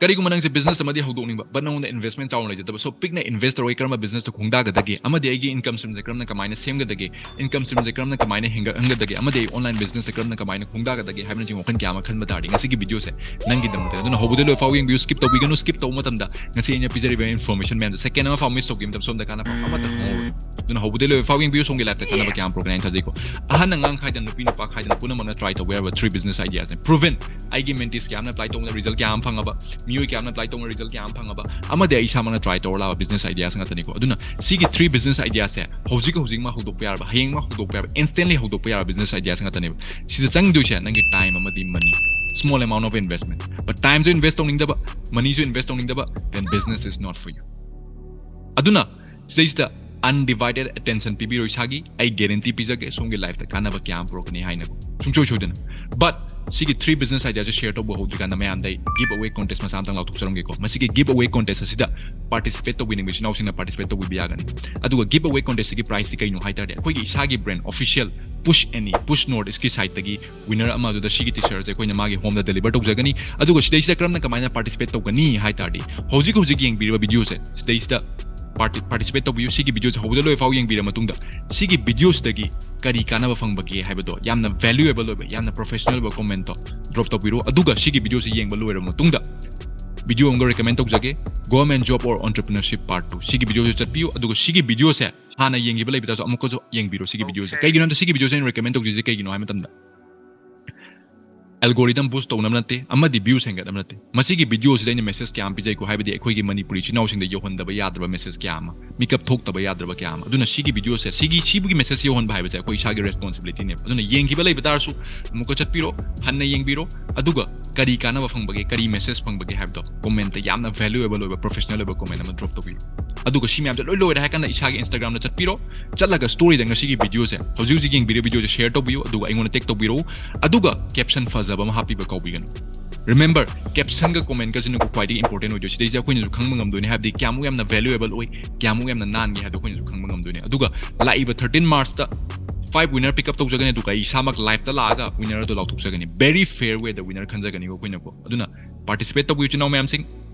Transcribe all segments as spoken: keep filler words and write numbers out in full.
ꯀꯔꯤꯒꯨꯝꯕ ꯅꯪꯁꯦ business ꯑꯃꯗꯤ ꯍꯧꯗꯣꯛꯅꯤꯡꯕ, but ꯅꯉꯣꯟꯗ investment ꯆꯥꯎꯅ ꯂꯩꯖꯗꯕ, so ꯄꯤꯛꯅ invest ꯇꯧꯔꯒ ꯀꯔꯝꯕ business ꯇ ꯈꯣꯡꯗꯥꯒꯗꯒꯦ, ꯑꯃꯗꯤ ꯑꯩꯒꯤ income stream ꯁꯦ ꯀꯔꯝꯅ ꯀꯃꯥꯏꯅ ꯁꯦꯝꯒꯗꯒꯦ, income stream ꯁꯦ ꯀꯔꯝꯅ ꯀꯃꯥꯏꯅ ꯍꯦꯟꯒꯠꯍꯟꯒꯗꯒꯦ, ꯑꯃꯗꯤ ꯑꯩ online business ꯁꯦ ꯀꯔꯝꯅ ꯀꯃꯥꯏꯅ ꯈꯣꯡꯗꯥꯒꯗꯒꯦ ꯍꯥꯏꯕꯅꯆꯤꯡꯕ ꯋꯥꯈꯜ ꯀꯌꯥ ꯑꯃ ꯈꯟꯕ ꯇꯥꯔꯗꯤ ꯉꯁꯤꯒꯤ video ꯁꯦ ꯅꯪꯒꯤꯗꯃꯛꯇ꯫ ꯑꯗꯨꯅ ꯍꯧꯕꯗꯩ ꯂꯣꯏ ꯐꯥꯎ ꯌꯦꯡꯕꯤꯌꯨ, skip ꯇꯧꯕꯤꯒꯅꯨ꯫ Skip ꯇꯧꯕ ꯃꯇꯝꯗ ꯉꯁꯤ ꯑꯩꯅ ꯄꯤꯖꯔꯤꯕ information ꯃꯌꯥꯝꯁꯦ second ꯑꯃ ꯐꯥꯎ miss ꯇꯧꯈꯤꯕ ꯃꯇꯝꯗ ꯁꯣꯝꯗ ꯀꯥꯟꯅꯕ ꯑꯃꯠꯇ ꯐꯪꯍꯧꯔꯣꯏ꯫ ꯑꯗꯨꯅ ꯍꯧꯕꯗꯩ ꯂꯣꯏ ꯐꯥꯎ ꯌꯦꯡꯕꯤꯌꯨ, ꯁꯣꯝꯒꯤ life ꯇ ꯀꯥꯟꯅꯕ ꯀꯌꯥ ꯑꯃ ꯄꯨꯔꯛꯀꯅꯤ ꯍꯥꯏꯅ ꯊꯥꯖꯩꯀꯣ꯫ ꯑꯍꯟ ꯑꯉꯥꯡ ꯈꯥꯏꯗꯅ, ꯅꯨꯄꯤ ꯅꯨꯄꯥ ꯈꯥꯏꯗꯅ ꯄꯨꯝꯅꯃꯛꯅ try ꯇꯧꯕ ꯌꯥꯕ three business idea ꯁꯦ proven, ꯑꯩꯒꯤ mentees ꯀꯌꯥ ꯑꯃꯅ apply ꯇꯧꯕꯗ result ꯀꯌꯥ ꯑꯃ ꯐꯪꯉꯕ, ꯃꯤꯑꯣꯏ ꯀꯌꯥ ꯑꯃꯅ apply ꯇꯧꯕꯗ result ꯀꯌꯥ ꯑꯃ ꯐꯪꯉꯕ, ꯑꯃꯗꯤ ꯑꯩ ꯏꯁꯥꯃꯛꯅ try ꯇꯧꯔ ꯂꯥꯛꯑꯕ business ideas ꯉꯥꯛꯇꯅꯤꯀꯣ꯫ ꯑꯗꯨꯅ ꯁꯤꯒꯤ three business idea ꯁꯦ ꯍꯧꯖꯤꯛ ꯍꯧꯖꯤꯛꯃꯛ ꯍꯧꯗꯣꯛꯄ ꯌꯥꯔꯕ, ꯍꯌꯦꯡꯃꯛ ꯍꯧꯗꯣꯛꯄ ꯌꯥꯔꯕ, instantly ꯍꯧꯗꯣꯛꯄ ꯌꯥꯔꯕ business ideas ꯉꯥꯛꯇꯅꯦꯕ꯫ ꯁꯤꯗ ꯆꯪꯗꯣꯏꯁꯦ ꯅꯪꯒꯤ time ꯑꯃꯗꯤ money, small amount of investment, but time ꯁꯨ invest ꯇꯧꯅꯤꯡꯗꯕ, money ꯁꯨ invest ꯇꯧꯅꯤꯡꯗꯕ, then business is not for you꯫ ꯑꯗꯨꯅ ꯁꯤꯗꯩꯁꯤꯗ undivided attention ꯄꯤꯕꯤꯔꯣ ꯏꯁꯥꯒꯤ꯫ ꯑꯩ guarantee ꯄꯤꯖꯒꯦ, ꯁꯣꯝꯒꯤ life ꯇ ꯀꯥꯟꯅꯕ ꯀꯌꯥ ꯑꯃ ꯄꯨꯔꯛꯀꯅꯤ ꯍꯥꯏꯅꯀꯣ, ꯁꯨꯡꯁꯣꯏ ꯁꯣꯏꯗꯅ꯫ But ꯁꯤꯒꯤ three business idea ꯁꯦ share ꯇꯧꯕ ꯍꯧꯗ꯭ꯔꯤꯀꯥꯟꯗ ꯃꯌꯥꯝꯗ ꯑꯩ give away contest ꯃꯆꯥ ꯑꯃꯇꯪ ꯂꯥꯎꯊꯣꯛꯆꯔꯝꯒꯦꯀꯣ꯫ ꯃꯁꯤꯒꯤ give away contest ꯑꯁꯤꯗ participate ꯇꯧꯕꯤꯅꯤꯡꯕ ꯏꯆꯤꯟ ꯏꯅꯥꯎꯁꯤꯡꯅ participate ꯇꯧꯕꯤꯕ ꯌꯥꯒꯅꯤ꯫ ꯑꯗꯨꯒ give away contest ꯁꯤꯒꯤ prize ꯇꯤ ꯀꯩꯅꯣ ꯍꯥꯏ ꯇꯥꯔꯗꯤ, ꯑꯩꯈꯣꯏꯒꯤ ꯏꯁꯥꯒꯤ brand official Push Any, Push North East ꯀꯤ site ꯇꯒꯤ winner ꯑꯃ ꯑꯗꯨꯗ ꯁꯤꯒꯤ T-shirt ꯁꯦ ꯑꯩꯈꯣꯏꯅ ꯃꯥꯒꯤ home ꯗ deliver ꯇꯧꯖꯒꯅꯤ꯫ ꯑꯗꯨꯒ ꯁꯤꯗꯩꯁꯤꯗ ꯀꯔꯝꯅ ꯀꯃꯥꯏꯅ participate ꯇꯧꯒꯅꯤ ꯍꯥꯏ ꯇꯥꯔꯗꯤ, ꯍꯧꯖꯤꯛ ꯍꯧꯖꯤꯛ ꯌꯦꯡꯕꯤꯔꯤꯕ video ꯁꯦ ꯁꯤꯗꯩꯁꯤꯗ parti-, participate ꯇꯧꯕꯤꯌꯨ꯫ ꯁꯤꯒꯤ video ꯁꯦ ꯍꯧꯕꯗ ꯂꯣꯏ ꯐꯥꯎ ꯌꯦꯡꯕꯤꯔ ꯃꯇꯨꯡꯗ ꯁꯤꯒꯤ video ꯁꯤꯗꯒꯤ ꯀꯔꯤ ꯀꯥꯟꯅꯕ ꯐꯪꯕꯒꯦ ꯍꯥꯏꯕꯗꯣ ꯌꯥꯝꯅ valuable ꯑꯣꯏꯕ, ꯌꯥꯝꯅ professional ꯑꯣꯏꯕ comment ꯇꯣ drop ꯇꯧꯕꯤꯔꯣ꯫ ꯑꯗꯨꯒ ꯁꯤꯒꯤ video ꯁꯦ ꯌꯦꯡꯕ ꯂꯣꯏꯔꯕ ꯃꯇꯨꯡꯗ video ꯑꯃꯒ recommend ꯇꯧꯖꯒꯦ, Government Job or Entrepreneurship Part Two꯫ ꯁꯤꯒꯤ video ꯁꯦ ꯆꯠꯄꯤꯌꯨ, ꯑꯗꯨꯒ ꯁꯤꯒꯤ video ꯁꯦ ꯍꯥꯟꯅ ꯌꯦꯡꯈꯤꯕ ꯂꯩꯕ ꯇꯥꯔꯁꯨ ꯑꯃꯨꯛꯀꯁꯨ ꯌꯦꯡꯕꯤꯔꯣ ꯁꯤꯒꯤ video ꯁꯦ꯫ ꯀꯩꯒꯤꯅꯣ ꯍꯥꯏꯕꯗ ꯁꯤꯒꯤ video ꯁꯦ ꯑꯩꯅ recommend ꯇꯧꯖꯔꯤꯁꯦ ꯀꯩꯒꯤꯅꯣ ꯍꯥꯏꯕ ꯃꯇꯝꯗ algorithm boost ꯇꯧꯅꯕ ꯅꯠꯇꯦ, ꯑꯃꯗꯤ views ꯍꯦꯟꯒꯠꯅꯕ ꯅꯠꯇꯦ꯫ ꯃꯁꯤꯒꯤ video ꯁꯤꯗ ꯑꯩꯅ message ꯀꯌꯥ ꯑꯃ ꯄꯤꯖꯩꯀꯣ, ꯍꯥꯏꯕꯗꯤ ꯑꯩꯈꯣꯏꯒꯤ ꯃꯅꯤꯄꯨꯔꯤ ꯏꯆꯤꯟ ꯏꯅꯥꯎꯁꯤꯡꯗ ꯌꯧꯍꯟꯗꯕ ꯌꯥꯗ꯭ꯔꯕ message ꯀꯌꯥ ꯑꯃ, ꯃꯤꯀꯞ ꯊꯣꯛꯇꯕ ꯌꯥꯗ꯭ꯔꯕ ꯀꯌꯥ ꯑꯃ꯫ ꯑꯗꯨꯅ ꯁꯤꯒꯤ video ꯁꯦ, ꯁꯤꯒꯤ, ꯁꯤꯕꯨꯒꯤ message ꯌꯧꯍꯟꯕ ꯍꯥꯏꯕꯁꯦ ꯑꯩꯈꯣꯏ ꯏꯁꯥꯒꯤ responsibility ꯅꯦꯕ꯫ ꯑꯗꯨꯅ ꯌꯦꯡꯈꯤꯕ ꯂꯩꯕ ꯇꯥꯔꯁꯨ ꯑꯃꯨꯛꯀ ꯆꯠꯄꯤꯔꯣ, ꯍꯟꯅ ꯌꯦꯡꯕꯤꯔꯣ, ꯑꯗꯨꯒ ꯀꯔꯤ ꯀꯥꯟꯅꯕ ꯐꯪꯕꯒꯦ, ꯀꯔꯤ message ꯐꯪꯕꯒꯦ ꯍꯥꯏꯕꯗꯣ comment ꯇ ꯌꯥꯝꯅ valuable ꯑꯣꯏꯕ, professional ꯑꯣꯏꯕ comment ꯑꯃ drop ꯇꯧꯕꯤꯌꯨ꯫ ꯑꯗꯨꯒ ꯁꯤ ꯃꯌꯥꯝꯁꯦ ꯂꯣꯏ ꯂꯣꯏꯔꯦ ꯍꯥꯏ ꯀꯥꯟꯗ ꯏꯁꯥꯒꯤ Instagram ꯗ ꯆꯠꯄꯤꯔꯣ, ꯆꯠꯂꯒ story ꯗ ꯉꯁꯤꯒꯤ video ꯁꯦ, ꯍꯧꯖꯤꯛ ꯍꯧꯖꯤꯛ ꯌꯦꯡꯕꯤꯔꯤꯕ video ꯁꯦ share ꯇꯧꯕꯤꯌꯨ, ꯑꯗꯨꯒ ꯑꯩꯉꯣꯟꯗ tag ꯇꯧꯕꯤꯔꯛꯎ, ꯑꯗꯨꯒ caption ꯐꯖꯕ ꯑꯃ ꯍꯥꯞꯄꯤꯕ ꯀꯥꯎꯕꯤꯒꯅꯨ꯫ Remember, caption ꯒ comment ꯒꯁꯤꯅꯀꯣ ꯈ꯭ꯋꯥꯏꯗꯒꯤ important ꯑꯣꯏꯗꯣꯏ꯫ ꯁꯤꯗꯩꯁꯤꯗ ꯑꯩꯈꯣꯏꯅꯁꯨ ꯈꯪꯕ ꯉꯝꯗꯣꯏꯅꯦ, ꯍꯥꯏꯕꯗꯤ ꯀꯌꯥꯃꯨꯛ ꯌꯥꯝꯅ valuable ꯑꯣꯏ, ꯀꯌꯥꯃꯨꯛ ꯌꯥꯝꯅ ꯅꯥꯟꯒꯦ ꯍꯥꯏꯕꯗꯣ ꯑꯩꯈꯣꯏꯅꯁꯨ ꯈꯪꯕ ꯉꯝꯗꯣꯏꯅꯦ꯫ ꯑꯗꯨꯒ ꯂꯥꯛꯏꯕ thirteen March ꯇ five winner pick up ꯇꯧꯖꯒꯅꯤ, ꯑꯗꯨꯒ ꯑꯩ ꯏꯁꯥꯃꯛ live ꯇ ꯂꯥꯛꯑꯒ winner ꯑꯗꯨ ꯂꯥꯎꯊꯣꯛꯆꯒꯅꯤ꯫ Very fair way ꯗ winner ꯈꯟꯖꯒꯅꯤꯀꯣ ꯑꯩꯈꯣꯏꯅꯀꯣ꯫ ꯑꯗꯨꯅ Participate ꯇꯧꯕꯤꯌꯨ ꯏꯆꯤꯟ ꯏꯅꯥꯎ ꯃꯌꯥꯝꯁꯤꯡ.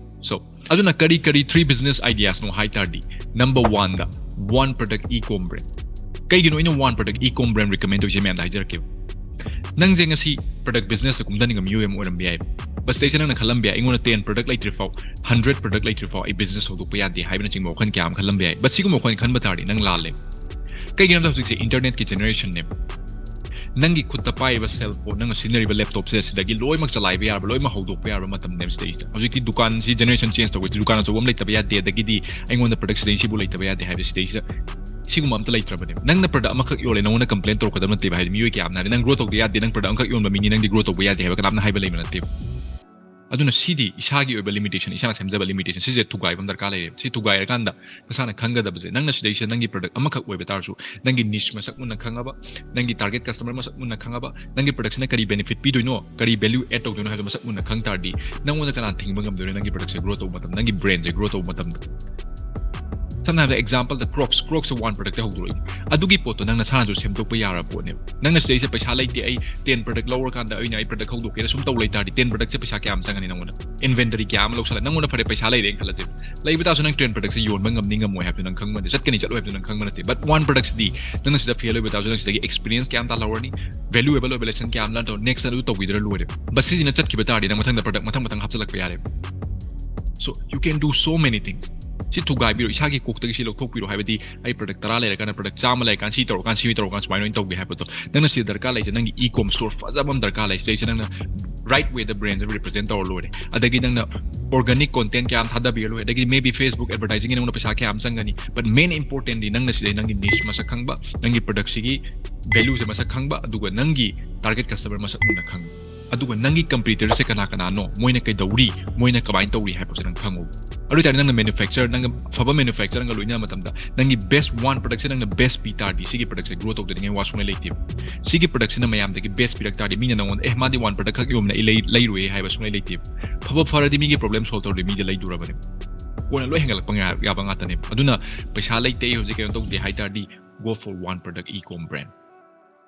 So, ꯑꯗꯨꯅ ꯀꯔꯤ ꯀꯔꯤ three business ideas ꯅꯣ ꯍꯥꯏ ꯇꯥꯔꯗꯤ, number one ꯗ one product e-com brand. ꯀꯩꯒꯤꯅꯣ ꯑꯩꯅ one product e-com brand recommend ꯇꯧꯔꯤꯁꯦ ꯃꯌꯥꯝꯗ ꯍꯥꯏꯖꯔꯛꯀꯦꯕ. ꯅꯪꯁꯦ ꯉꯁꯤ product business ꯇ ꯀꯨꯝꯊꯅꯤꯡꯕ ꯃꯤꯑꯣꯏ ꯑꯃ ꯑꯣꯏꯔꯝꯕ ꯌꯥꯏ. ꯕꯠ ꯁꯤꯗꯩꯁꯤꯗ ꯅꯪꯅ ꯈꯜꯂꯝꯕ ꯌꯥꯏ, "ꯑꯩꯉꯣꯟꯗ ten product ꯂꯩꯇ꯭ꯔꯤ ꯐꯥꯎ, hundred product ꯂꯩꯇ꯭ꯔꯤ ꯐꯥꯎ ꯑꯩ business ꯍꯧꯗꯣꯛꯄ ꯌꯥꯗꯦ" ꯍꯥꯏꯕꯅꯆꯤꯡꯕ ꯋꯥꯈꯜ ꯀꯌꯥ ꯑꯃ ꯈꯜꯂꯝꯕ ꯌꯥꯏ. ꯕꯠ ꯁꯤꯒꯨꯝꯕ ꯋꯥꯈꯜ ꯈꯟꯕ ꯇꯥꯔꯗꯤ ꯅꯪ ꯂꯥꯜꯂꯦ꯫ ꯀꯩꯒꯤꯅꯣ ꯍꯥꯏꯕꯗ ꯍꯧꯖꯤꯛꯁꯦ internet ꯀꯤ generation ꯅꯦꯕ꯫ ꯅꯪꯒꯤ ꯈꯨꯠꯇ ꯄꯥꯏꯔꯤꯕ cell phone, ꯅꯪꯅ ꯁꯤꯖꯤꯟꯅꯔꯤꯕ laptop ꯁꯦ ꯁꯤꯗꯒꯤ ꯂꯣꯏꯅꯃꯛ ꯆꯂꯥꯏꯕ ꯌꯥꯔꯕ, ꯂꯣꯏꯅꯃꯛ ꯍꯧꯗꯣꯛꯄ ꯌꯥꯔꯕ ꯃꯇꯝꯅꯦꯕ ꯁꯤꯗꯩꯁꯤꯗ꯫ ꯍꯧꯖꯤꯛꯇꯤ ꯗꯨꯀꯥꯟꯁꯤ generation change ꯇꯧꯕꯁꯤ, ꯗꯨꯀꯥꯟ ꯑꯆꯧꯕ ꯑꯃ ꯂꯩꯇꯕ ꯌꯥꯗꯦ, ꯑꯗꯒꯤꯗꯤ ꯑꯩꯉꯣꯟꯗ product ꯁꯤꯗꯩ ꯁꯤꯕꯨ ꯂꯩꯇꯕ ꯌꯥꯗꯦ ꯍꯥꯏꯕ ꯁꯤꯗꯩꯁꯤꯗ ꯁꯤꯒꯨꯝꯕ ꯑꯝꯇ ꯂꯩꯇ꯭ꯔꯕꯅꯦꯕ꯫ ꯅꯪꯅ product ꯑꯃꯈꯛ ꯌꯣꯜꯂꯦ, ꯅꯪꯉꯣꯟꯗ complain ꯇꯧꯔꯛꯀꯗꯕ ꯅꯠꯇꯦꯕ꯫ ꯍꯥꯏꯗꯤ ꯃꯤꯑꯣꯏ ꯀꯌꯥ ꯑꯃꯅ ꯍꯥꯏꯗꯤ, "ꯅꯪ grow ꯇꯧꯗ ꯌꯥꯗꯦ, ꯅꯪ product ꯑꯃꯈꯛ ꯌꯣꯟꯕ ꯃꯤꯅꯤ, ꯅꯪꯗꯤ grow ꯇꯧꯕ ꯌꯥꯗꯦ" ꯍꯥꯏꯕ ꯀꯅꯥꯝꯅ ꯍꯥꯏꯕ ꯂꯩꯕ ꯅꯠꯇꯦꯕ꯫ ꯑꯗꯨꯅ ꯁꯤꯗꯤ ꯏꯁꯥꯒꯤ ꯑꯣꯏꯕ limitation, ꯏꯁꯥꯅ ꯁꯦꯝꯖꯕ limitation, ꯁꯤꯁꯦ ꯊꯨꯒꯥꯏꯕ ꯑꯃ ꯗꯔꯀꯥꯔ ꯂꯩꯔꯦꯕ꯫ ꯁꯤ ꯊꯨꯒꯥꯏꯔꯀꯥꯟꯗ ꯅꯁꯥꯅ ꯈꯪꯒꯗꯕꯁꯦ, ꯅꯪꯅ ꯁꯤꯗꯩꯁꯤꯗ ꯅꯪꯒꯤ product ꯑꯃꯈꯛ ꯑꯣꯏꯕ ꯇꯥꯔꯁꯨ, ꯅꯪꯒꯤ niche ꯃꯁꯛ ꯃꯨꯟꯅ ꯈꯪꯉꯕ, ꯅꯪꯒꯤ target customer ꯃꯁꯛ ꯃꯨꯟꯅ ꯈꯪꯉꯕ, ꯅꯪꯒꯤ product ꯁꯤꯅ ꯀꯔꯤ benefit ꯄꯤꯗꯣꯏꯅꯣ, ꯀꯔꯤ value add ꯇꯧꯗꯣꯏꯅꯣ ꯍꯥꯏꯕꯗꯣ ꯃꯁꯛ ꯃꯨꯟꯅ ꯈꯪ ꯇꯥꯔꯗꯤ, ꯅꯪꯉꯣꯟꯗ ꯀꯅꯥ ꯊꯤꯡꯕ ꯉꯝꯗꯣꯏꯅꯣ ꯅꯪꯒꯤ product ꯁꯦ grow ꯇꯧꯕ ꯃꯇꯝꯗ, ꯅꯪꯒꯤ brand ꯁꯦ grow ꯇꯧꯕ ꯃꯇꯝꯗ? ꯁꯝꯅ ꯍꯥꯏꯔꯕꯗ example ꯗ Crocs, Crocs ꯁꯦ one product ꯇꯩ ꯍꯧꯗꯣꯔꯛꯏ꯫ ꯑꯗꯨꯒꯤ ꯄꯣꯠꯇꯣ ꯅꯪ ꯅꯁꯥꯅꯁꯨ ꯁꯦꯝꯗꯣꯛꯄ ꯌꯥꯔꯕ ꯄꯣꯠꯅꯦꯕ꯫ ꯅꯪꯅ ꯁꯤꯗꯩꯁꯤꯗ "ꯄꯩꯁꯥ ꯂꯩꯇꯦ, ꯑꯩ ten product ꯂꯧꯔꯀꯥꯟꯗ ꯑꯩꯅ ꯑꯩ product ꯍꯧꯗꯣꯛꯀꯦꯅ" ꯁꯨꯝ ꯇꯧ ꯂꯩꯇꯥꯔꯗꯤ, ten product ꯁꯦ ꯄꯩꯁꯥ ꯀꯌꯥ ꯑꯃ ꯆꯪꯒꯅꯤ ꯅꯪꯉꯣꯟꯗ? Inventory ꯀꯌꯥ ꯑꯃ ꯂꯧꯁꯜꯂꯦ, ꯅꯪꯉꯣꯟꯗ ꯐꯔꯦ ꯄꯩꯁꯥ ꯂꯩꯔꯦꯅ ꯈꯜꯂꯁꯦ, ꯂꯩꯕ ꯇꯥꯔꯁꯨ ꯅꯪ ten product ꯁꯦ ꯌꯣꯟꯕ ꯉꯝꯅꯤ ꯉꯝꯃꯣꯏ ꯍꯥꯏꯕꯗꯨ ꯅꯪ ꯈꯪꯕ ꯅꯠꯇꯦ, ꯆꯠꯀꯅꯤ ꯆꯠꯂꯣꯏ ꯍꯥꯏꯕꯗꯨ ꯅꯪ ꯈꯪꯕ ꯅꯠꯇꯦ꯫ But one product ꯁꯤꯗꯤ ꯅꯪꯅ ꯁꯤꯗ fail ꯑꯣꯏꯕ ꯇꯥꯔꯁꯨ ꯅꯪ ꯁꯤꯗꯒꯤ experience ꯀꯌꯥ ꯑꯃ ꯇꯥꯜꯍꯧꯔꯅꯤ, valuable ꯑꯣꯏꯕ lesson ꯀꯌꯥ ꯑꯃ learn ꯇꯧꯔ, next ꯑꯗꯨ ꯇꯧꯕꯤꯗ꯭ꯔ ꯂꯣꯏꯔꯦ꯫ But ꯁꯤꯁꯤꯅ ꯆꯠꯈꯤꯕ ꯇꯥꯔꯗꯤ ꯅꯪ ꯃꯊꯪꯗ product ꯃꯊꯪ ꯃꯊꯪ ꯍꯥꯞꯆꯤꯜꯂꯛꯄ ꯌꯥꯔꯦ꯫ So you can do so many things. ꯁꯤ ꯊꯨꯒꯥꯏꯕꯤꯔꯣ, ꯏꯁꯥꯒꯤ ꯀꯣꯛꯇꯒꯤ ꯁꯤ ꯂꯧꯊꯣꯛꯄꯤꯔꯣ꯫ ꯍꯥꯏꯕꯗꯤ ꯑꯩ product ꯇꯔꯥ ꯂꯩꯔꯀꯥꯟꯗ product ꯆꯥꯝꯃ ꯂꯩꯔꯀꯥꯟꯗ ꯁꯤ ꯇꯧꯔꯀꯥꯟꯗ ꯁꯤ ꯇꯧꯔꯀꯥꯟꯗ ꯁꯨꯃꯥꯏꯅ ꯑꯣꯏꯅ ꯇꯧꯒꯦ ꯍꯥꯏꯕꯗꯣ ꯅꯪꯅ ꯁꯤꯗ ꯗꯔꯀꯥꯔ ꯂꯩꯁꯦ, ꯅꯪꯒꯤ e-com store ꯐꯖꯕ ꯑꯃ ꯗꯔꯀꯥꯔ ꯂꯩ꯫ ꯁꯤꯗꯩꯁꯤꯗ ꯅꯪꯅ right way ꯗ brand ꯑꯃ represent ꯇꯧꯔ ꯂꯣꯏꯔꯦ꯫ ꯑꯗꯒꯤ ꯅꯪꯅ organic content ꯀꯌꯥ ꯑꯃ ꯊꯥꯗꯕꯤꯔ ꯂꯣꯏꯔꯦ꯫ ꯑꯗꯒꯤ maybe Facebook advertising ꯒꯤ ꯅꯪꯉꯣꯟꯗ ꯄꯩꯁꯥ ꯀꯌꯥ ꯑꯃ ꯆꯪꯒꯅꯤ, but main importantly ꯅꯪꯅ ꯁꯤꯗꯩ ꯅꯪꯒꯤ niche ꯃꯁꯛ ꯈꯪꯕ, ꯅꯪꯒꯤ product ꯁꯤꯒꯤ value ꯁꯦ ꯃꯁꯛ ꯈꯪꯕ, ꯑꯗꯨꯒ ꯅꯪꯒꯤ target customer ꯃꯁꯛ ꯃꯨꯟꯅ ꯈꯪꯕ, ꯑꯗꯨꯒ ꯅꯪꯒꯤ competitor ꯁꯦ ꯀꯅꯥ ꯀꯅꯥꯅꯣ, ꯃꯣꯏꯅ ꯀꯩꯗꯧꯔꯤ, ꯃꯣꯏꯅ ꯀꯃꯥꯏꯅ ꯇꯧꯔꯤ ꯍꯥꯏꯕꯁꯦ ꯅꯪ ꯈꯪꯉꯨ꯫ ꯑꯗꯨ ꯑꯣꯏꯇꯥꯔꯗꯤ ꯅꯪꯅ manufacturer, ꯅꯪꯒ ꯑꯐꯕ manufacturer ꯒ ꯂꯣꯏꯅꯅ ꯃꯇꯝꯗ ꯅꯪꯒꯤ best one product ꯁꯦ ꯅꯪꯅ best ꯄꯤ ꯇꯥꯔꯗꯤ ꯁꯤꯒꯤ product ꯁꯦ grow ꯇꯧꯗꯅꯤꯡꯉꯥꯏ ꯋꯥ ꯁꯨꯡꯂꯩ ꯂꯩꯇꯦꯕ꯫ ꯁꯤꯒꯤ product ꯁꯤꯅ ꯃꯌꯥꯝꯗꯒꯤ best ꯄꯤꯔꯛ ꯇꯥꯔꯗꯤ ꯃꯤꯅ ꯅꯪꯉꯣꯟꯗ "ꯑꯦ, ꯃꯥꯗꯤ one product ꯈꯛ ꯌꯣꯟꯕꯅ ꯑꯩ ꯂꯩ-, ꯂꯩꯔꯣꯏꯌꯦ" ꯍꯥꯏꯕ ꯁꯨꯡꯂꯩ ꯂꯩꯇꯦꯕ꯫ ꯐꯕ ꯐꯔꯗꯤ ꯃꯤꯒꯤ problem solve ꯇꯧꯔꯗꯤ ꯃꯤꯗ ꯂꯩꯗꯣꯔꯕꯅꯦꯕ꯫ ꯀꯣꯟꯅ ꯂꯣꯏ ꯍꯦꯟꯒꯠꯂꯛꯄ ꯉꯥ-, ꯌꯥꯕ ꯉꯥꯛꯇꯅꯦꯕ꯫ ꯑꯗꯨꯅ ꯄꯩꯁꯥ ꯂꯩꯇꯦ, ꯑꯩ ꯍꯧꯖꯤꯛ ꯀꯩꯅꯣ ꯇꯧꯗꯦ ꯍꯥꯏ ꯇꯥꯔꯗꯤ go for one product e-com brand꯫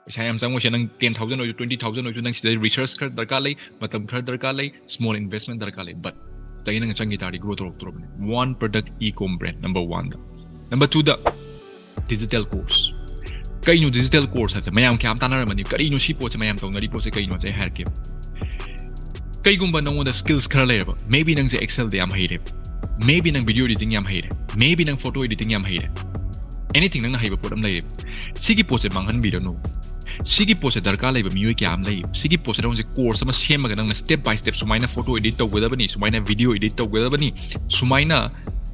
ꯄꯩꯁꯥ ꯌꯥꯝ ꯆꯪꯉꯣꯏꯁꯦ, ꯅꯪ ten thousand ꯑꯣꯏꯔꯁꯨ, twenty thousand ꯑꯣꯏꯔꯁꯨ, ꯅꯪ ꯁꯤꯗ research ꯈꯔ ꯗꯔꯀꯥꯔ ꯂꯩ, ꯃꯇꯝ ꯈꯔ ꯗꯔꯀꯥꯔ ꯂꯩ, small investment ꯗꯔꯀꯥꯔ ꯂꯩ, but ꯁꯤꯗꯒꯤ ꯅꯪ ꯆꯪꯈꯤ ꯇꯥꯔꯗꯤ grow ꯇꯧꯔꯛꯇꯣꯔꯕꯅꯤ꯫ One product e-com brand number one ꯗ꯫ Number two ꯗ digital course꯫ ꯀꯩꯅꯣ digital course ꯍꯥꯏꯕꯁꯦ? ꯃꯌꯥꯝ ꯀꯌꯥꯝ ꯇꯥꯟꯅꯔꯝꯃꯅꯤ, ꯀꯔꯤꯅꯣ ꯁꯤ ꯄꯣꯠꯁꯦ, ꯃꯌꯥꯝ ꯇꯧꯅꯔꯤ ꯄꯣꯠꯁꯦ ꯀꯩꯅꯣ ꯍꯥꯏꯁꯦ ꯑꯩ ꯍꯥꯏꯔꯛꯀꯦ꯫ ꯀꯩꯒꯨꯝꯕ ꯅꯪꯉꯣꯟꯗ skills ꯈꯔ ꯂꯩꯔꯕ, maybe ꯅꯪꯁꯦ Excel ꯗ ꯌꯥꯝ ꯍꯩꯔꯦ, maybe ꯅꯪ video editing ꯌꯥꯝ ꯍꯩꯔꯦ, maybe ꯅꯪ photo editing ꯌꯥꯝ ꯍꯩꯔꯦ, anything ꯅꯪꯅ ꯍꯩꯕ ꯄꯣꯠ ꯑꯃ ꯂꯩꯔꯦ, ꯁꯤꯒꯤ ꯄꯣꯠꯁꯦ ꯃꯥꯡꯍꯟꯕꯤꯔꯅꯨ꯫ ꯁꯤꯒꯤ ꯄꯣꯠꯁꯦ ꯗꯔꯀꯥꯔ ꯂꯩꯕ ꯃꯤꯑꯣꯏ ꯀꯌꯥ ꯑꯃ ꯂꯩ꯫ ꯁꯤꯒꯤ ꯄꯣꯠꯁꯦ ꯅꯪꯁꯦ course ꯑꯃ ꯁꯦꯝꯃꯒ ꯅꯪꯅ step by step ꯁꯨꯃꯥꯏꯅ photo edit ꯇꯧꯒꯗꯕꯅꯤ, ꯁꯨꯃꯥꯏꯅ video edit ꯇꯧꯒꯗꯕꯅꯤ, ꯁꯨꯃꯥꯏꯅ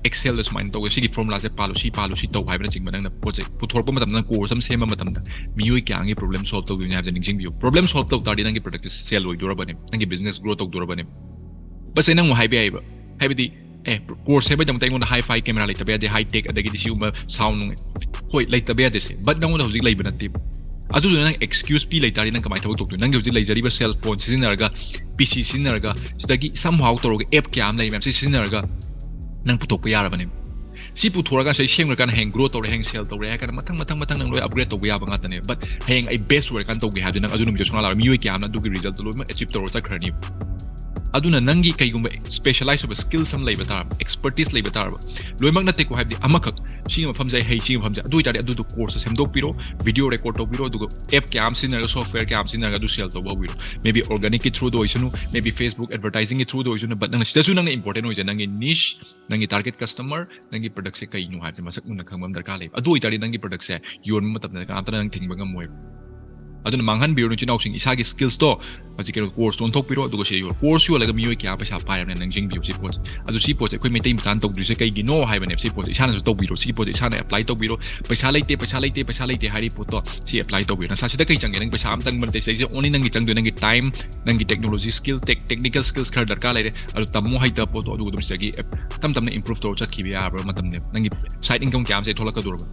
Excel ꯗ ꯁꯨꯃꯥꯏꯅ ꯇꯧꯒꯦ, ꯁꯤꯒꯤ formula ꯁꯦ ꯄꯥꯜꯂꯨ, ꯁꯤ ꯄꯥꯜꯂꯨ, ꯁꯤ ꯇꯧ ꯍꯥꯏꯕꯅꯆꯤꯡꯕ ꯅꯪꯅ ꯄꯣꯠꯁꯦ ꯄꯨꯊꯣꯔꯛꯄ ꯃꯇꯝꯗ, course ꯑꯃ ꯁꯦꯝꯕ ꯃꯇꯝꯗ ꯃꯤꯑꯣꯏ ꯀꯌꯥꯒꯤ problem solve ꯇꯧꯗꯣꯏꯅꯤ ꯍꯥꯏꯕꯁꯦ ꯅꯤꯡꯁꯤꯡꯕꯤꯌꯨ꯫ Problem solve ꯇꯧ ꯇꯥꯔꯗꯤ ꯅꯪꯒꯤ product ꯁꯦ sell ꯑꯣꯏꯗꯣꯔꯕꯅꯦ, ꯅꯪꯒꯤ business grow ꯇꯧꯗꯣꯔꯕꯅꯦ꯫ ꯕꯁ ꯑꯩ ꯅꯪꯕꯨ ꯍꯥꯏꯕ ꯌꯥꯏꯕ, ꯍꯥꯏꯕꯗꯤ ꯑꯦ, course ꯁꯦꯝꯕꯩꯗꯃꯛꯇ ꯑꯩꯉꯣꯟꯗ hi-fi camera ꯂꯩꯇꯕ ꯌꯥꯗꯦ, high tech, ꯑꯗꯒꯤꯗꯤ ꯁꯤꯒꯨꯝꯕ sound ꯅꯨꯡ, ꯍꯣꯏ, ꯂꯩꯇꯕ ꯌꯥꯗꯦ ꯁꯦ, but ꯅꯪꯉꯣꯟꯗ ꯍꯧꯖꯤꯛ ꯂꯩꯕ ꯅꯠꯇꯦ꯫ ꯑꯗꯨꯗꯨꯅ ꯅꯪ excuse ꯄꯤ ꯂꯩꯇꯥꯔꯗꯤ ꯅꯪ ꯀꯃꯥꯏꯅ ꯊꯕꯛ ꯇꯧꯗꯣꯏꯅꯣ? ꯅꯪꯒꯤ ꯍꯧꯖꯤꯛ ꯂꯩꯖꯔꯤꯕ cell phone ꯁꯤꯖꯤꯟꯅꯔꯒ, P C ꯁꯤꯖꯤꯟꯅꯔꯒ, ꯁꯤꯗꯒꯤ somehow ꯇꯧꯔꯒ app ꯀꯌꯥ ꯑꯃ ꯂꯩ ꯃꯌꯥꯝꯁꯤ ꯁꯤꯖꯤꯟꯅꯔꯒ ꯅꯪ ꯄꯨꯊꯣꯛꯄ ꯌꯥꯔꯕꯅꯦ꯫ ꯁꯤ ꯄꯨꯊꯣꯔꯀꯥꯟꯗ, ꯁꯤ ꯁꯦꯝꯈ꯭ꯔꯀꯥꯟꯗ ꯍꯌꯦꯡ grow ꯇꯧꯔꯦ, ꯍꯌꯦꯡ sell ꯇꯧꯔꯦ ꯍꯥꯏꯔ ꯀꯥꯟꯗ ꯃꯊꯪ ꯃꯊꯪ ꯃꯊꯪ ꯅꯪ ꯂꯣꯏ upgrade ꯇꯧꯕ ꯌꯥꯕ ꯉꯥꯛꯇꯅꯦ꯫ But ꯍꯌꯦꯡ ꯑꯩ best ꯑꯣꯏꯔꯀꯥꯟꯗ ꯇꯧꯒꯦ ꯍꯥꯏꯕꯗꯤ ꯅꯪ ꯑꯗꯨ ꯅꯨꯃꯤꯠꯇꯨ ꯁꯨꯡꯂꯥꯛ ꯂꯥꯛꯑꯔꯣꯏ꯫ ꯃꯤꯑꯣꯏ ꯀꯌꯥ ꯑꯃꯅ ꯑꯗꯨꯒꯤ result ꯇꯣ ꯂꯣꯏꯅꯃꯛ achieve ꯇꯧꯔ ꯆꯠꯈ꯭ꯔꯅꯤ꯫ ꯑꯗꯨꯅ ꯅꯪꯒꯤ ꯀꯩꯒꯨꯝꯕ specialize ꯑꯣꯏꯕ skills ꯑꯃ ꯂꯩꯕ ꯇꯥꯔꯕ, expertise ꯂꯩꯕ ꯇꯥꯔꯕ, ꯂꯣꯏꯅꯃꯛ ꯅꯠꯇꯦꯀꯣ, ꯍꯥꯏꯕꯗꯤ ꯑꯃꯈꯛ, ꯁꯤꯒꯤ ꯃꯐꯝꯁꯦ ꯑꯩ ꯍꯩ, ꯁꯤꯒꯤ ꯃꯐꯝꯁꯦ, ꯑꯗꯨ ꯑꯣꯏꯇꯥꯔꯗꯤ ꯑꯗꯨꯗꯣ course ꯁꯦꯝꯗꯣꯛꯄꯤꯔꯣ, video record ꯇꯧꯕꯤꯔꯣ, ꯑꯗꯨꯒ app ꯀꯌꯥ ꯑꯃ ꯁꯤꯖꯤꯟꯅꯔꯒ, software ꯀꯌꯥ ꯑꯃ ꯁꯤꯖꯤꯟꯅꯔꯒ ꯑꯗꯨ sell ꯇꯧꯕ ꯍꯧꯕꯤꯔꯣ꯫ Maybe organic ꯀꯤ through ꯗ ꯑꯣꯏꯁꯅꯨ, maybe Facebook advertising ꯒꯤ through ꯗ ꯑꯣꯏꯁꯅꯨ, but ꯅꯪꯅ ꯁꯤꯗꯁꯨ ꯅꯪꯅ important ꯑꯣꯏꯁꯦ ꯅꯪꯒꯤ niche, ꯅꯪꯒꯤ target customer, ꯅꯪꯒꯤ product ꯁꯦ ꯀꯩꯅꯣ ꯍꯥꯏꯕꯁꯦ ꯃꯁꯛ ꯃꯨꯟꯅ ꯈꯪꯕ ꯑꯃ ꯗꯔꯀꯥꯔ ꯂꯩꯕ꯫ ꯑꯗꯨ ꯑꯣꯏꯇꯥꯔꯗꯤ ꯅꯪꯒꯤ product ꯁꯦ ꯌꯣꯟꯕ ꯃꯇꯝꯗ ꯀꯅꯥꯝꯇꯅ ꯅꯪ ꯊꯤꯡꯕ ꯉꯝꯃꯣꯏꯕ꯫ ꯑꯗꯨꯅ ꯃꯥꯡꯍꯟꯕꯤꯔꯨꯅꯨ, ꯏꯆꯤꯟ ꯏꯅꯥꯎꯁꯤꯡ, ꯏꯁꯥꯒꯤ skills ꯇꯣ ꯍꯧꯖꯤꯛ ꯀꯩꯅꯣ course ꯇ ꯑꯣꯟꯊꯣꯛꯄꯤꯔꯣ, ꯑꯗꯨꯒ ꯁꯤ ꯌꯣꯜꯂꯣ꯫ Course ꯌꯣꯜꯂꯒ ꯃꯤꯑꯣꯏ ꯀꯌꯥ ꯄꯩꯁꯥ ꯄꯥꯏꯔꯕꯅꯦ ꯅꯤꯡꯁꯤꯡꯕꯤꯌꯨ ꯁꯤ ꯄꯣꯠꯁꯦ꯫ ꯑꯗꯨ ꯁꯤ ꯄꯣꯠꯁꯦ ꯑꯩꯈꯣꯏ ꯃꯩꯇꯩ ꯃꯆꯥꯅ ꯇꯧꯗ꯭ꯔꯤꯁꯦ ꯀꯩꯒꯤꯅꯣ ꯍꯥꯏꯕꯅꯦꯕ꯫ ꯁꯤ ꯄꯣꯠꯁꯦ ꯏꯁꯥꯅꯁꯨ ꯇꯧꯕꯤꯔꯣ, ꯁꯤ ꯄꯣꯠꯁꯦ ꯏꯁꯥꯅ apply ꯇꯧꯕꯤꯔꯣ꯫ ꯄꯩꯁꯥ ꯂꯩꯇꯦ, ꯄꯩꯁꯥ ꯂꯩꯇꯦ, ꯄꯩꯁꯥ ꯂꯩꯇꯦ ꯍꯥꯏꯔꯤ ꯄꯣꯠꯇꯣ ꯁꯤ apply ꯇꯧꯕꯤꯔꯣ꯫ ꯅꯁꯥ ꯁꯤꯗ ꯀꯩ ꯆꯪꯒꯦ? ꯅꯪ ꯄꯩꯁꯥ ꯑꯃ ꯆꯪꯕ ꯅꯠꯇꯦ, ꯁꯤꯗꯩꯁꯤꯗ only ꯅꯪꯒꯤ ꯆꯪꯗꯣꯏ ꯅꯪꯒꯤ time, ꯅꯪꯒꯤ technology skill, tech, technical skills ꯈꯔ ꯗꯔꯀꯥꯔ ꯂꯩꯔꯦ, ꯑꯗꯨ ꯇꯝꯃꯣ ꯍꯩꯇꯕ ꯄꯣꯠꯇꯣ ꯑꯗꯨꯒ ꯑꯗꯨꯝ ꯁꯤꯗꯒꯤ ꯑꯦꯞ-, ꯇꯞ ꯇꯞꯅ improve ꯇꯧꯔ ꯆꯠꯈꯤꯕ ꯌꯥꯕ ꯃꯇꯝꯅꯦꯕ꯫ ꯅꯪꯒꯤ side income ꯀꯌꯥ ꯑꯃꯁꯦ ꯊꯣꯛꯂꯛꯀꯗꯧꯔꯕ꯫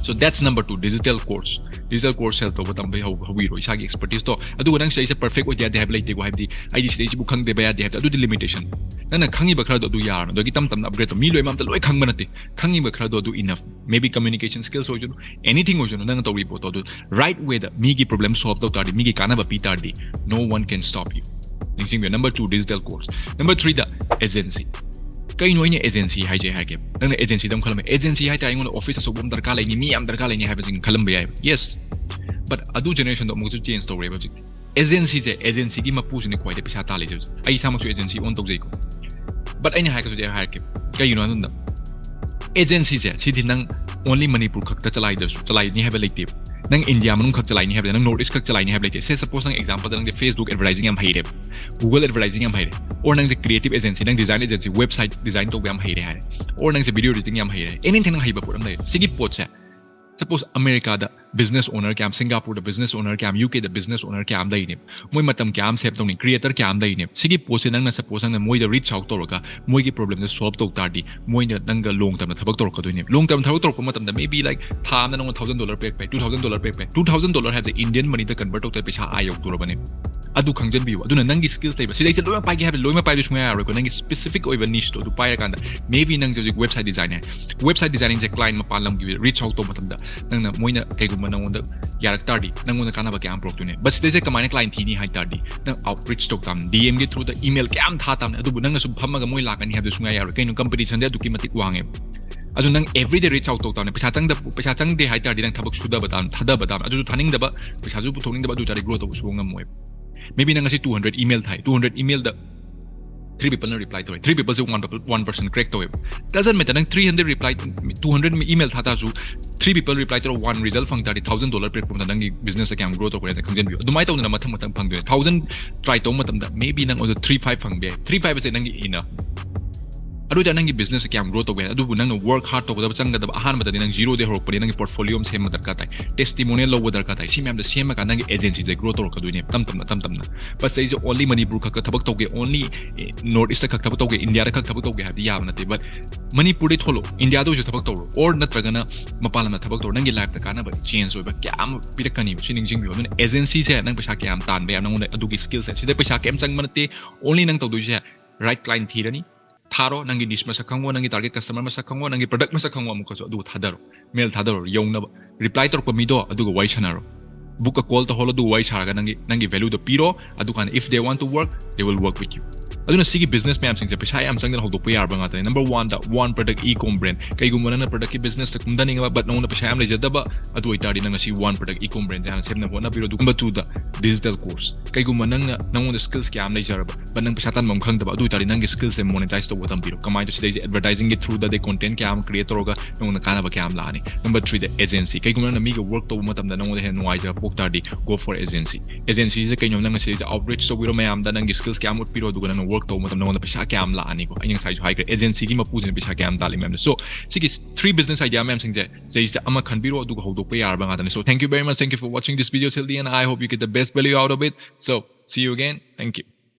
So that's number two, digital course. Digital course sell ꯇꯧꯕ ꯇꯝꯕꯩ ꯍꯧ-, ꯍꯧꯕꯤꯔꯣ ꯏꯁꯥꯒꯤ expertise ꯇꯣ꯫ ꯑꯗꯨꯒ ꯅꯪ ꯁꯤꯗꯩꯁꯤꯗ perfect ꯑꯣꯏꯗ ꯌꯥꯗꯦ ꯍꯥꯏꯕ ꯂꯩꯇꯦꯀꯣ, ꯍꯥꯏꯕꯗꯤ ꯑꯩꯗꯤ ꯁꯤꯗꯩꯁꯤꯕꯨ ꯈꯪꯗꯕ ꯌꯥꯗꯦ ꯍꯥꯏꯕꯗꯤ ꯑꯗꯨꯗꯤ limitation꯫ ꯅꯪꯅ ꯈꯪꯉꯤꯕ ꯈꯔꯗꯣ ꯑꯗꯨ ꯌꯥꯔꯅꯤ꯫ ꯑꯗꯒꯤ ꯇꯞ ꯇꯞꯅ ꯑꯞꯒ꯭ꯔꯦꯗ ꯇꯧ꯫ ꯃꯤ ꯂꯣꯏꯅꯃꯛꯇ ꯂꯣꯏ ꯈꯪꯕ ꯅꯠꯇꯦ꯫ ꯈꯪꯉꯤꯕ ꯈꯔꯗꯣ ꯑꯗꯨ enough. Maybe communication skills ꯑꯣꯏꯁꯅꯨ, anything ꯑꯣꯏꯁꯅꯨ, ꯅꯪꯅ ꯇꯧꯔꯤꯕ ꯄꯣꯠꯇꯣ ꯑꯗꯨ right way ꯗ ꯃꯤꯒꯤ problem solve ꯇꯧ ꯇꯥꯔꯗꯤ, ꯃꯤꯒꯤ ꯀꯥꯟꯅꯕ ꯄꯤ ꯇꯥꯔꯗꯤ, no one can stop you. ꯅꯤꯡꯁꯤꯡꯕꯤꯌꯨ, number two, digital course. Number three ꯗ agency. ꯀꯩꯅꯣ ꯑꯩꯅ agency ꯍꯥꯏꯁꯦ ꯍꯥꯏꯔꯒꯦ? ꯅꯪꯅ agency ꯗ ꯑꯃ ꯈꯜꯂꯝꯃꯦ꯫ Agency ꯍꯥꯏ ꯇꯥꯔꯦ ꯑꯩꯉꯣꯟꯗ office ꯑꯆꯧꯕ ꯑꯃ ꯗꯔꯀꯥꯔ ꯂꯩꯅꯤ, ꯃꯤ ꯌꯥꯝ ꯗꯔꯀꯥꯔ ꯂꯩꯅꯤ ꯍꯥꯏꯕꯁꯤꯡ ꯈꯜꯂꯝꯕ ꯌꯥꯏꯕ꯫ Yes, but ꯑꯗꯨ generation ꯗꯣ ꯑꯃꯨꯛꯁꯨ change ꯇꯧꯔꯦꯕ ꯍꯧꯖꯤꯛ꯫ Agency ꯁꯦ, agency ꯒꯤ ꯃꯄꯨꯁꯤꯅ ꯈ꯭ꯋꯥꯏꯗꯒꯤ ꯄꯩꯁꯥ ꯇꯥꯜꯂꯤꯁꯦ ꯍꯧꯖꯤꯛ꯫ ꯑꯩ ꯏꯁꯥꯃꯛꯁꯨ agency own ꯇꯧꯖꯩꯀꯣ꯫ But ꯑꯩꯅ ꯍꯥꯏꯔꯒꯁꯨ ꯑꯩ ꯍꯥꯏꯔꯛꯀꯦ, ꯀꯩꯒꯤꯅꯣ ꯍꯥꯏꯕ ꯃꯇꯝꯗ agency ꯁꯦ ꯁꯤꯗꯤ ꯅꯪ only ꯃꯅꯤꯄꯨꯔ ꯈꯛꯇ ꯆꯂꯥꯏꯗ꯭ꯔꯁꯨ, ꯆꯂꯥꯏꯅꯤ ꯍꯥꯏꯕ ꯂꯩꯇꯦꯕ꯫ ꯅꯪ ꯏꯟꯗꯤꯌꯥ ꯃꯅꯨꯡ ꯈꯛ ꯆꯂꯥꯏꯅꯤ ꯍꯥꯏꯕ ꯂꯩꯇꯦ, ꯅꯪ North East ꯈꯛ ꯆꯂꯥꯏꯅꯤ ꯍꯥꯏꯕ ꯂꯩꯇꯦ꯫ Say suppose ꯅꯪ example ꯗ ꯅꯪꯗꯤ Facebook advertising ꯌꯥꯝ ꯍꯩꯔꯦꯕ, Google advertising ꯌꯥꯝ ꯍꯩꯔꯦ, or ꯅꯪꯁꯦ creative agency, ꯅꯪ design agency, website design ꯇꯧꯕ ꯌꯥꯝ ꯍꯩꯔꯦ ꯍꯥꯏꯔꯦ, or ꯅꯪꯁꯦ video editing ꯌꯥꯝ ꯍꯩꯔꯦ, anything ꯅꯪ ꯍꯩꯕ ꯄꯣꯠ ꯑꯃ ꯂꯩꯔꯦ꯫ ꯁꯤꯒꯤ ꯄꯣꯠꯁꯦ suppose ꯑꯃꯦꯔꯤꯀꯥꯗ business owner ꯀꯌꯥꯝ, ꯁꯤꯡꯒꯥꯄꯨꯔꯗ business owner ꯀꯌꯥꯝ, ꯌꯨ ꯀꯦꯗ business owner ꯀꯌꯥꯝ ꯂꯩꯔꯤꯅꯦꯕ꯫ ꯃꯣꯏ ꯃꯇꯝ ꯀꯌꯥꯝ save ꯇꯧꯅꯤ, creator ꯀꯌꯥꯝ ꯂꯩꯔꯤꯅꯦꯕ꯫ ꯁꯤꯒꯤ ꯄꯣꯠꯁꯦ ꯅꯪꯅ suppose ꯅꯪꯅ ꯃꯣꯏꯗ reach out ꯇꯧꯔꯒ ꯃꯣꯏꯒꯤ problem ꯗꯣ solve ꯇꯧ ꯇꯥꯔꯗꯤ, ꯃꯣꯏꯅ ꯅꯪꯒ long term ꯗ ꯊꯕꯛ ꯇꯧꯔꯛꯀꯗꯣꯏꯅꯦꯕ꯫ Long term ꯊꯕꯛ ꯇꯧꯔꯛꯄ ꯃꯇꯝꯗ maybe like ꯊꯥ ꯑꯃꯗ ꯅꯪꯉꯣꯟꯗ thousand dollar ꯄꯤꯔꯛꯄ ꯌꯥꯏ, two thousand dollar ꯄꯤꯔꯛꯄ ꯌꯥꯏ꯫ Two thousand dollar ꯍꯥꯏꯕꯁꯦ Indian money ꯗ convert ꯇꯧ ꯇꯥꯔꯗꯤ ꯄꯩꯁꯥ ꯑꯥ ꯌꯧꯗꯣꯔꯕꯅꯦꯕ꯫ ꯑꯗꯨ ꯈꯪꯖꯟꯕꯤꯌꯨ꯫ ꯑꯗꯨꯅ ꯅꯪꯒꯤ skills ꯂꯩꯕ, ꯁꯤꯗꯩꯁꯦ ꯂꯣꯏꯅꯃꯛ ꯄꯥꯏꯒꯦ ꯍꯥꯏꯕ ꯂꯣꯏꯅꯃꯛ ꯄꯥꯏꯕ ꯁꯨꯡꯌꯥ ꯌꯥꯔꯣꯏꯀꯣ꯫ ꯅꯪꯒꯤ specific ꯑꯣꯏꯕ niche ꯇꯣ ꯑꯗꯨ ꯄꯥꯏꯔꯀꯥꯟꯗ, maybe ꯅꯪꯁꯦ ꯍꯧꯖꯤꯛ website design ꯍꯥꯏ, website designing ꯁꯦ client ꯃꯄꯥꯟ ꯂꯝꯒꯤ reach out ꯇꯧꯕ ꯃꯇꯝꯗ, ꯅꯪꯅ, ꯃꯣꯏꯅ ꯀꯩꯒꯨꯝꯕ ꯅꯪꯉꯣꯟꯗ ꯌꯥꯔꯛ ꯇꯥꯔꯗꯤ, ꯅꯪꯉꯣꯟꯗ ꯀꯥꯟꯅꯕ ꯀꯌꯥꯝ ꯄꯨꯔꯛꯇꯣꯏꯅꯦ꯫ But ꯁꯤꯗꯩꯁꯦ ꯀꯃꯥꯏꯅ client ꯊꯤꯅꯤ ꯍꯥꯏ ꯇꯥꯔꯗꯤ, ꯅꯪ outreach ꯇꯧ ꯇꯥꯕꯅꯤ, D M ꯒꯤ through ꯗ email ꯀꯌꯥꯝ ꯊꯥ ꯇꯥꯕꯅꯤ꯫ ꯑꯗꯨꯕꯨ ꯅꯪꯅ ꯁꯨꯝ ꯐꯝꯃꯒ ꯃꯣꯏ ꯂꯥꯛꯀꯅꯤ ꯍꯥꯏꯕꯗꯨ ꯁꯨꯡꯌꯥ ꯌꯥꯔꯣꯏ꯫ ꯀꯩꯅꯣ, competition ꯗꯤ ꯑꯗꯨꯛꯀꯤ ꯃꯇꯤꯛ ꯋꯥꯡꯉꯦꯕ꯫ ꯑꯗꯨ ꯅꯪ everyday reach out ꯇꯧ ꯇꯥꯕꯅꯤ꯫ ꯄꯩꯁꯥ ꯆꯪꯗ-, ꯄꯩꯁꯥ ꯆꯪꯗꯦ ꯍꯥꯏ ꯇꯥꯔꯗꯤ, ꯅꯪ ꯊꯕꯛ ꯁꯨꯗꯕ ꯇꯥꯕꯅꯤ, ꯊꯥꯗꯕ ꯇꯥꯕꯅꯤ꯫ ꯑꯗꯨꯁꯨ ꯊꯥꯅꯤꯡꯗꯕ, ꯄꯩꯁꯥꯁꯨ ꯄꯨꯊꯣꯛꯅꯤꯡꯗꯕ, ꯑꯗꯨ ꯑꯣꯏ ꯇꯥꯔꯗꯤ grow ꯇꯧꯕ ꯁꯨꯡꯉꯝ ꯉꯝꯃꯣꯏꯕ꯫ Maybe ꯅꯪ ꯉꯁꯤ two hundred email ꯊꯥꯏ, two hundred email ꯗ three people ꯅ reply ꯇꯧꯔꯦ, three people ꯁꯦ one, one percent crack ꯇꯧꯋꯦꯕ꯫ Doesn't matter, ꯅꯪ three hundred reply, two hundred email ꯊꯥ ꯇꯥꯔꯁꯨ, three people reply ꯇꯧꯔ one result ꯐꯪ ꯇꯥꯔꯗꯤ, thousand dollar ꯄꯤꯔꯛꯄ ꯃꯇꯝꯗ ꯅꯪꯒꯤ business ꯁꯦ ꯀꯌꯥꯝ grow ꯇꯧꯈ꯭ꯔꯦ ꯍꯥꯏꯅ ꯈꯪꯖꯟꯕꯤꯌꯨ꯫ ꯑꯗꯨꯃꯥꯏꯅ ꯇꯧꯗꯅ ꯃꯊꯪ ꯃꯊꯪ ꯐꯪꯗꯣꯏꯅꯦ꯫ Thousand try ꯇꯧꯕ ꯃꯇꯝꯗ maybe ꯅꯪ ꯑꯗꯨ three five ꯐꯪꯕ ꯌꯥꯏ꯫ Three five ꯑꯁꯦ ꯅꯪꯒꯤ enough꯫ ꯑꯗꯨ ꯑꯣꯏꯇꯥꯔꯗꯤ ꯅꯪꯒꯤ business ꯁꯦ ꯀꯌꯥꯝ grow ꯇꯧꯕ ꯌꯥꯏ? ꯑꯗꯨꯕꯨ ꯅꯪꯅ work hard ꯇꯧꯒꯗꯕ, ꯆꯪꯒꯗꯕ, ꯑꯍꯥꯟꯕꯗꯗꯤ ꯅꯪ zero ꯗꯩ ꯍꯧꯔꯛꯄꯅꯤ, ꯅꯪꯒꯤ portfolio ꯑꯃ ꯁꯦꯝꯕ ꯗꯔꯀꯥꯔ ꯇꯥꯏ, testimonial ꯂꯧꯕ ꯗꯔꯀꯥꯔ ꯇꯥꯏ꯫ ꯁꯤ ꯃꯌꯥꯝꯗꯣ ꯁꯦꯝꯃꯀꯥꯟꯗ ꯅꯪꯒꯤ agency ꯁꯦ grow ꯇꯧꯔꯛꯀꯗꯣꯏꯅꯦ ꯇꯞ ꯇꯞꯅ, ꯇꯞ ꯇꯞꯅ꯫ But ꯁꯤꯗꯩꯁꯤꯗ only ꯃꯅꯤꯄꯨꯔ ꯈꯛꯇ ꯊꯕꯛ ꯇꯧꯒꯦ, only North East ꯈꯛ ꯊꯕꯛ ꯇꯧꯒꯦ, ꯏꯟꯗꯤꯌꯥꯗ ꯈꯛ ꯊꯕꯛ ꯇꯧꯒꯦ ꯍꯥꯏꯕꯗꯤ ꯌꯥꯕ ꯅꯠꯇꯦ꯫ But ꯃꯅꯤꯄꯨꯔꯗꯩ ꯊꯣꯛꯂꯛꯑꯣ, ꯏꯟꯗꯤꯌꯥꯗ ꯑꯣꯏꯁꯨ ꯊꯕꯛ ꯇꯧꯔꯣ, or ꯅꯠꯇ꯭ꯔꯒꯅ ꯃꯄꯥꯟ ꯂꯝꯗ ꯊꯕꯛ ꯇꯧꯔꯣ, ꯅꯪꯒꯤ life ꯇ ꯀꯥꯟꯅꯕ change ꯑꯣꯏꯕ ꯀꯌꯥ ꯑꯃ ꯄꯤꯔꯛꯀꯅꯤꯕ꯫ ꯁꯤ ꯅꯤꯡꯁꯤꯡꯕꯤꯌꯨ꯫ ꯑꯗꯨꯅ agency ꯁꯦ ꯅꯪ ꯄꯩꯁꯥ ꯀꯌꯥꯝ ꯇꯥꯟꯕ ꯌꯥꯏ, ꯅꯪꯉꯣꯟꯗ ꯑꯗꯨꯒꯤ skill set꯫ ꯁꯤꯗ ꯄꯩꯁꯥ ꯀꯩꯝ ꯆꯪꯕ ꯅꯠꯇꯦ, only ꯅꯪ ꯇꯧꯗꯣꯏꯁꯦ right client ꯊꯤꯔꯅꯤ, ꯊꯥꯔꯣ, ꯅꯪꯒꯤ niche ꯃꯁꯛ ꯈꯪꯉꯣ, ꯅꯪꯒꯤ target customer ꯃꯁꯛ ꯈꯪꯉꯣ, ꯅꯪꯒꯤ product ꯃꯁꯛ ꯈꯪꯉꯣ, ꯑꯃꯨꯛꯀꯁꯨ ꯑꯗꯨꯒ ꯊꯥꯗꯔꯣ, mail ꯊꯥꯗꯔꯣ, ꯌꯧꯅꯕ reply ꯇꯧꯔꯛꯄ ꯃꯤꯗꯣ ꯑꯗꯨꯒ ꯋꯥꯔꯤ ꯁꯥꯟꯅꯔꯣ, book a call ꯇꯧꯍꯜꯂꯣ, ꯑꯗꯨꯒ ꯋꯥꯔꯤ ꯁꯥꯔꯒ ꯅꯪꯒꯤ ꯅꯪꯒꯤ value ꯗꯣ ꯄꯤꯔꯣ, ꯑꯗꯨꯀꯥꯟꯗ if they want to work, they will work with you. ꯑꯗꯨꯅ ꯁꯤꯒꯤ business ꯃꯌꯥꯝꯁꯤꯡꯁꯦ ꯄꯩꯁꯥ ꯌꯥꯝ ꯆꯪꯗꯅ ꯍꯧꯗꯣꯛꯄ ꯌꯥꯔꯕ ꯉꯥꯛꯇꯅꯤ꯫ Number one ꯗ One Product E-com brand, ꯀꯩꯒꯨꯝꯕ ꯅꯪꯅ product ꯀꯤ business ꯇ ꯀꯨꯝꯊꯅꯤꯡꯉꯕ but ꯅꯉꯣꯟꯗ ꯄꯩꯁꯥ ꯌꯥꯝ ꯂꯩꯖꯗꯕ, ꯑꯗꯨ ꯑꯣꯏꯇꯥꯔꯗꯤ ꯅꯪ ꯉꯁꯤ One Product E-com brand ꯁꯦ ꯍꯥꯟꯅ ꯁꯦꯝꯅꯕ ꯍꯣꯠꯅꯕꯤꯔꯣ꯫ ꯑꯗꯨꯒ number two ꯗ digital course, ꯀꯩꯒꯨꯝꯕ ꯅꯪꯅ ꯅꯉꯣꯟꯗ skills ꯀꯌꯥ ꯑꯃ ꯂꯩꯖꯔꯕ but ꯅꯪ ꯄꯩꯁꯥ ꯇꯥꯟꯕ ꯑꯃ ꯈꯪꯗꯕ, ꯑꯗꯨ ꯑꯣꯏꯇꯥꯔꯗꯤ ꯅꯪꯒꯤ skills ꯁꯦ monetize ꯇꯧꯕ ꯇꯝꯕꯤꯔꯣ꯫ ꯀꯃꯥꯏꯅ ꯇꯧ? ꯁꯤꯗꯩꯁꯦ advertising ꯒꯤ through ꯗ ꯑꯗꯩ content ꯀꯌꯥ ꯑꯃ create ꯇꯧꯔꯒ ꯅꯉꯣꯟꯗ ꯀꯥꯟꯅꯕ ꯀꯌꯥ ꯑꯃ ꯂꯥꯛꯑꯅꯤ꯫ Number three ꯗ agency, ꯀꯩꯒꯨꯝꯕ ꯅꯪꯅ ꯃꯤꯒ work ꯇꯧꯕ ꯃꯇꯝꯗ ꯅꯉꯣꯟꯗ ꯍꯦꯟꯅ ꯅꯨꯡꯉꯥꯏꯖꯕ ꯄꯣꯛ ꯇꯥꯔꯗꯤ go for agency꯫ Agency ꯁꯦ ꯀꯩꯅꯣ? ꯅꯪꯅ ꯁꯤꯗꯩꯁꯦ outreach ꯇꯧꯕꯤꯔꯣ ꯃꯌꯥꯝꯗ, ꯅꯪꯒꯤ skills ꯀꯌꯥ ꯑꯃ ꯎꯠꯄꯤꯔꯣ, ꯑꯗꯨꯒ ꯅꯪꯅ work ꯇꯧꯕ ꯃꯇꯝꯗ ꯅꯉꯣꯟꯗ ꯄꯩꯁꯥ ꯀꯌꯥ ꯑꯃ ꯂꯥꯛꯑꯅꯤꯀꯣ꯫ ꯑꯩꯅ ꯉꯁꯥꯏꯁꯨ ꯍꯥꯏꯈ꯭ꯔꯦ, agency ꯒꯤ ꯃꯄꯨꯁꯤꯅ ꯄꯩꯁꯥ ꯀꯌꯥ ꯑꯃ ꯇꯥꯜꯂꯤ ꯃꯌꯥꯝꯗꯣ꯫ So ꯁꯤꯒꯤ three business idea ꯃꯌꯥꯝꯁꯤꯡꯁꯦ ꯁꯤꯗꯩꯁꯤꯗ ꯑꯃ ꯈꯟꯕꯤꯔꯣ, ꯑꯗꯨꯒ ꯍꯧꯗꯣꯛꯄ ꯌꯥꯔꯕ ꯉꯥꯛꯇꯅꯤ꯫ So thank you very much, thank you for watching this video till the end, I hope you get the best value out of it, so see you again, thank you꯫